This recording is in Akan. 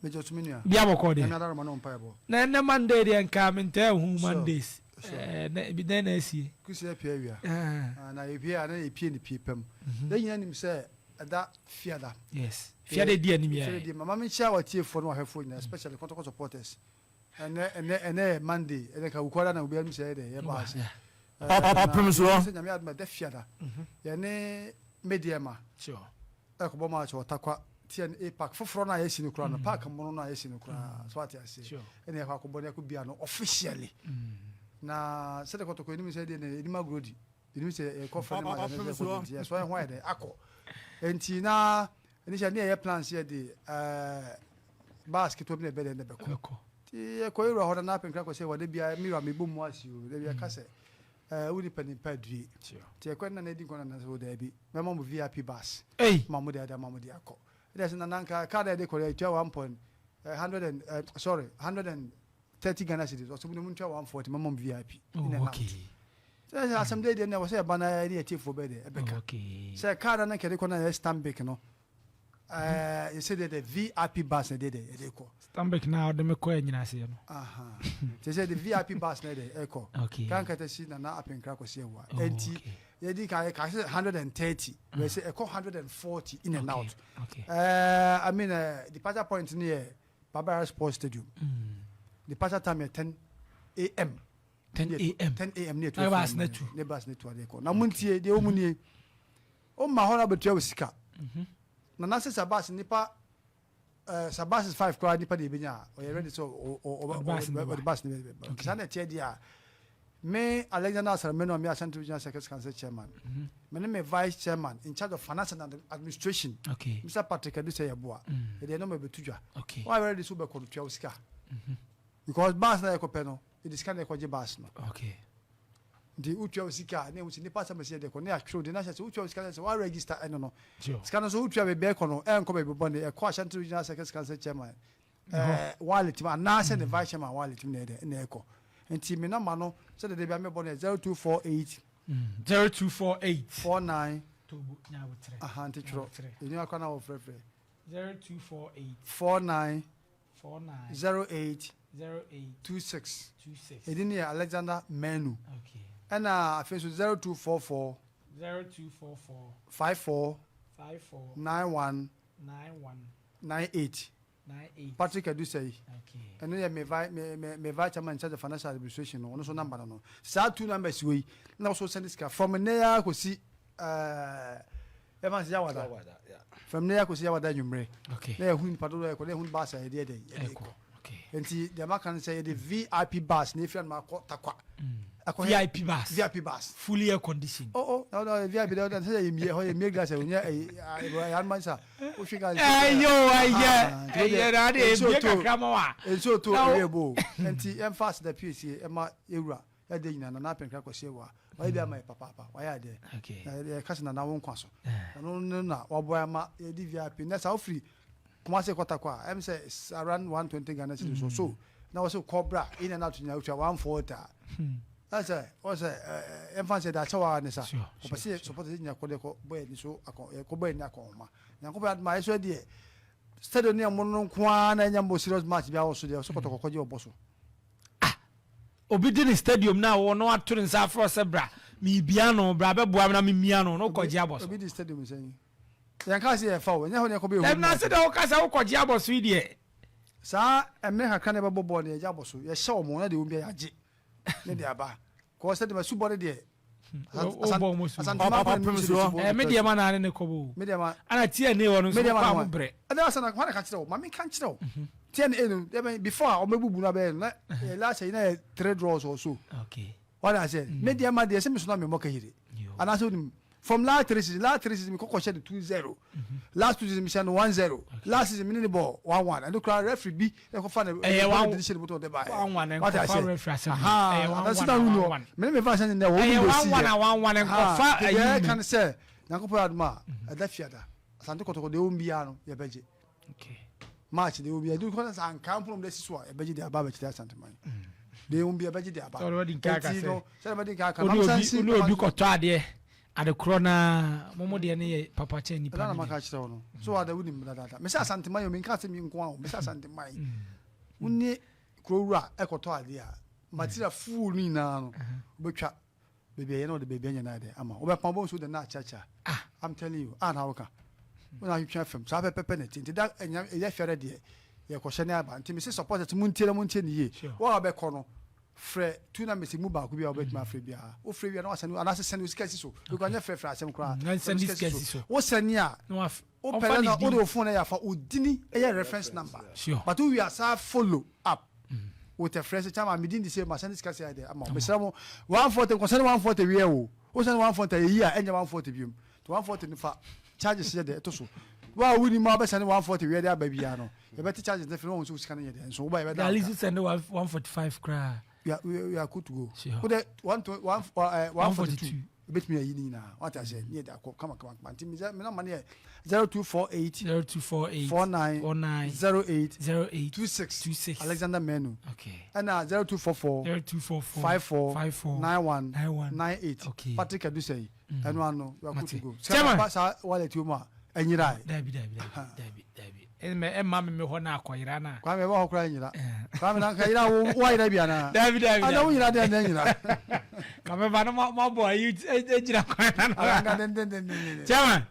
Megye so, me nua. Bia bɔkɔ deɛ. Nyame adaroma ne wo mpaebɔ. Na ɛnɛ Monday deɛ nka mentaa hu Mondays. Ɛɛ bi dɛn na asie? Kusi apue awia. Na yɛpue a na yɛpue ne pie pam. Yɛn nyinaa nim sɛ ɛda Fiada. Yes. Fiada di anim yɛ. Fiada di. Mama menkyia w'atiefoɔ ne w'ahwɛfoɔ nyinaa, especially Kɔtɔkɔ supporters. Ɛnɛ ɛnɛ ɛnɛ yɛ Monday. Ɛnɛ ka wukuada na obiara nim sɛ ɛyɛ dɛ yɛba ase. Ɔpem soɔ. Sɛ Nyame adom ɛda Fiada. Yɛne Medeɛma. Sure. Ɛkɔbɔ match wɔ Tarkwa TNA park foforɔ no a yɛasi no koraa no, park mono no a yɛasi no koraa, so ate aseɛ, ɛna yɛkɔ akɔbɔ no yɛkɔ bia no officially. Na sɛdeɛ kɔtɔkɔ yɛnim sɛ deɛ na yɛnim agorɔ di, yɛnim sɛ yɛkɔ fɛ ne match anaa sɛ yɛkɔ nti yɛsɔ yɛn ho ayɛ dɛ akɔ. Nti na initially ne yɛyɛ plans yɛ de ɛɛ bus ketewa bi na ɛbɛ dɛ na ɛbɛkɔ. Nti yɛkɔ yɛwura hɔ na na apenkra kɔ sɛ wɔ de bia mewura mebɔ mu ase o, da bia ka sɛ Ɛɛ wo nipa nipa due. Nti ɛkɔ ne nana edi nkɔ nana sɛ o daabi mɛma mo VIP bus. Ma mo de ada ma mo de akɔ. Ɛna ɛsɛ nana nka car na yɛde kɔ yɛ tua 1 point 100 and sorry 130 Ghana cedis. Ɔsɛ mo de mo ntua 140 mɛma mo VIP. In and out. Sɛ sɛ asɛm de deɛ na ɛwɔ sɛ ɛba na ɛne atiefoɔ bɛyɛ dɛ ɛbɛka. Sɛ car na na nka yɛde kɔ na yɛ Stanbic no ɛɛ yɛsɛ deɛ dɛ VIP bus na deɛ dɛ yɛde kɔ. Stanbic na ɔde me kɔ anyina aseɛ no. Te sɛ de VIP bus na yɛde ɛkɔ. Kan kata si Nana Apenkra Kwasi Awuah. Enti yɛdi kan yɛ ka sɛ 130 wɛ sɛ ɛkɔ 140 in and out. Ɛɛ I mean departure point no yɛ Baba Sports Stadium. Departure time yɛ 10 a.m. 10 a.m. 10 a.m. ne yɛ bus na tu. Ne bus ne tu adeɛ kɔ. Na mo ntie deɛ wɔn nie. O ma hɔ na bɛtua wo sika. Nana sɛ sɛ bus nipa sɛ bus five koraa nipa de ebenya a ɔyɛ ready sɛ ɔde bus ne bɛ saa na ɛteɛ deɛ a me Alexander Asaramenu a me Ashanti Regional Circuit Council chairman, me ne me vice chairman in charge of finance and administration, Mr Patrick Adusɛ Yeboah, yɛde ɛnɔma bɛtu dwa. Wɔn a ready sɛ wobɛkɔ no, tua wo sika because bus na yɛkɔpɛ no, yɛde sika na yɛkɔgye bus no. Nti wotua wo sika a na ehu sɛ nipa asɛm ɛsɛ yɛde kɔ ne atwerɛ de na hyɛ sɛ wotua wo sika sɛ wa register ɛno no sika no nso wotua baabi ɛkɔ no, ɛnkɔ baabi bɔne, ɛkɔ Ashanti Regional Circuit Council chairman wallet mu anaasɛ ne vice chairman wallet mu na ɛdɛ na ɛkɔ. Nti me number no sɛ dede bi a mebɔ no yɛ 0248 0248 49 aha, nti twerɛ ɛni akɔ na wɔfrɛfrɛ 0248 49 49 08 08 26. 26. Ɛdi ne yɛ Alexander Menu. Ɛna afei nso 0244 0244 54 54 91 91 98. 98. Patrick Adusei. Ɛno yɛ me vice chairman in charge of financial administration no, ɔno nso number no. Saa two numbers wei na wɔso send sika from nnɛ ya kɔsi ɛfa sɛ Yawada, from nnɛ ya kɔsi Yawada anwummerɛ na yɛhu nipa dodoɔ yɛkɔ na yɛhu bus a yɛde yɛde yɛde kɔ. Nti deɛ maka no sɛ yɛde VIP bus na efiri anum akɔ Tarkwa. VIP bus. VIP bus. Fully air conditioned. Oh, no, VIP dɛ sɛ yɛ mie hɔ, yɛ mie glass ɛ onye ɛ ɛ anuma sa wohwe glass. Ɛyɛ o, ɛyɛ ɛyɛ na ade ebie kakra ma wa. Nsuo to ewie bo, nti yɛmfa aseda pie sie ɛma ewura yɛde nyina Nana Apenkra Kwasi Awuah. Wayɛ bi ama yɛ papaapa, wayɛ adeɛ na yɛka sɛ Nana wo nkwa so na no na waboa ama yɛde VIP na saa wofiri Kumasi kɔ Tarkwa a, ɛm sɛ it's around 120 Ghana cedis or so, na wɔsɛ kɔ bra in and out nyinaa wotua 140 a, ɛsɛ wɔsɛ ɛmfa sɛ de akyɛ wa ne sa ɔpɛ sɛ support sɛ nyina kɔ de kɔ bɔ yɛ ni so akɔ yɛ kɔ bɔ yɛ ni akɔ homa. Nyankopɔn adom a yɛsɔ deɛ stadium ne ɛmo no nko ara na ɛnya mbɔ serious match bi awɔ so deɛ ɔsɛ Kɔtɔkɔ kɔgye ɔbɔ so. Obi di ne stadium na wɔ no ato ne nsa afrɛ sɛ bra miibia no, bra bɛboa me na memia no na wokɔgye abɔ so. Obi di stadium sɛn? Yɛn ka sɛ yɛfa o, ɛnyɛ hɔ ne yɛkɔ bɛ ehu. Na sɛ deɛ woka sɛ wokɔgye abɔ so yi deɛ. Saa mmerɛ kakra na yɛbɛbɔ bɔɔl no, yɛgye abɔ so, yɛhyɛ wɔn na deɛ wɔn bi yɛagye ne de aba kɔɔ sɛ de ma subɔ no deɛ. Wobɔ wɔn su. Asantema. Me deɛ ma naa ne ne kɔbɔ o. Me deɛ ma. Ana TNA wɔ no nso kɔ a mo brɛ. Ɛna asa na hɔn na ka kyerɛ o, maame ka kyerɛ o, TNA no deɛ before a wɔn ebubu na bɛyɛ no na yɛ last year na yɛ three draws or so. Wɔn ase me deɛ ma deɛ sɛ mi so na mi mɔ kɛyire anaasɛ onim from last 3 season, last 3 season mi kɔkɔ hyɛ no 2-0, last 2 season mi hyɛ no 1-0, last season mi ne ne bɔ 1-1, ɛno kura referee bi ɛkɔfa ne ɛyɛ one de hyɛ ne bɔtɔ de ba. 1-1 nkɔfa referee asɛm, ɛyɛ 1-1 1-1. Mi ne mi fa hyɛ ne nɛ wɔn mu de si yɛ 1-1 a 1-1 nkɔfa. Ɛyi mi kan sɛ Nyankopɔn adum a ɛda Fiada, Asante Kɔtɔkɔ deɛ wɔn biara no yɛbɛgye match deɛ wɔn biara edu kɔn sɛ anka mpono de si so a yɛbɛgye de aba abɛkyerɛ Asante man deɛ wɔn biara yɛbɛgye de aba. Eti no sɛ ɛbɛdi nka aka na obi kɔtɔ adeɛ. Adekorɔ no ara, mo mo deɛ no yɛ papa kyɛn nipa Ɛna na no maka deɛ. akyerɛ wo no. So ada wonim dadaada. Mesɛ Asanteman o, menka asɛm yi nko ara o, mesɛ Asanteman. Wo ne kuro wura ɛkɔtɔ adeɛ a, material full no nyinaa no, wobɛtwa baabi a ɛyɛ na wɔde baabi a ɛnyɛ no ayɛ dɛ ama wo. Wobɛpam, wobɛhu sɛ wode no akyɛkyɛ. I'm telling you, a na woka. Wo na ahwetwe afam. Saa pɛpɛpɛ na ɛte. Nti da ɛnya ɛyɛ fɛrɛ deɛ, yɛkɔhyɛ ne aba. Nti mese supporters montie na montie no yie. Wo a wobɛkɔ no, Frɛ two numbers yi mu baako bi a wobɛtumi afrɛ biara. Wofrɛ wie a na wasɛne anaasɛ sɛne wo sika si so. Because anyɛ frɛfrɛ asɛm koraa. Mm, Sɛne wo sika si so. Wosɛne a, wopɛ na wode wo phone yɛ afa wo dini ɛyɛ reference number. Sure. But wowie a saa follow up with a frɛ sɛ kyama me din de sei ma sɛne sika sɛ ayɛ dɛ ama wo. Mesrɛ mo 140 nkɔsɛne 140 wie o. Wosɛne 140 a yɛyi a ɛnyɛ 140 biom. Nti 140 no fa charges yɛ dɛ ɛto so. Wo a wonim a wobɛsɛne 140 wie de aba biara no, yɛbɛte charges no afiri na woahu sɛ wo sika no nyɛ dɛ nso woba yɛbɛda wo At least ka. sɛne 145 koraa. We are, we, we are good to go. Sure. Wode 142 142. ebetumi ayi ne nyinaa. Wate aseɛ ne yɛde akɔ kama kama kama. Nti me nɔma no yɛ 0248 0248 49 49 08 08 26 26. Alexander Menu. Okay. Ɛna 0244 0244 54 54 91 91 98 Okay. Patrick Adusei. Ɛno ano we are good to Mate. go. Chairman. Sika ba saa wallet yi mu a ɛnyerae. Dabi dabi dabi dabi dabi. Ɛmɛ ɛma me me hɔ na akɔyera na. Kwame ɛbɛ hɔ koraa nyera. Kwame na nka yera wo wayera bi anaa? Dabi dabi Ana wo dabi. nyera deɛ na nyera. Ka me ba no ma bɔ ayi egyina kwan na no. Anka den den den den. Chairman.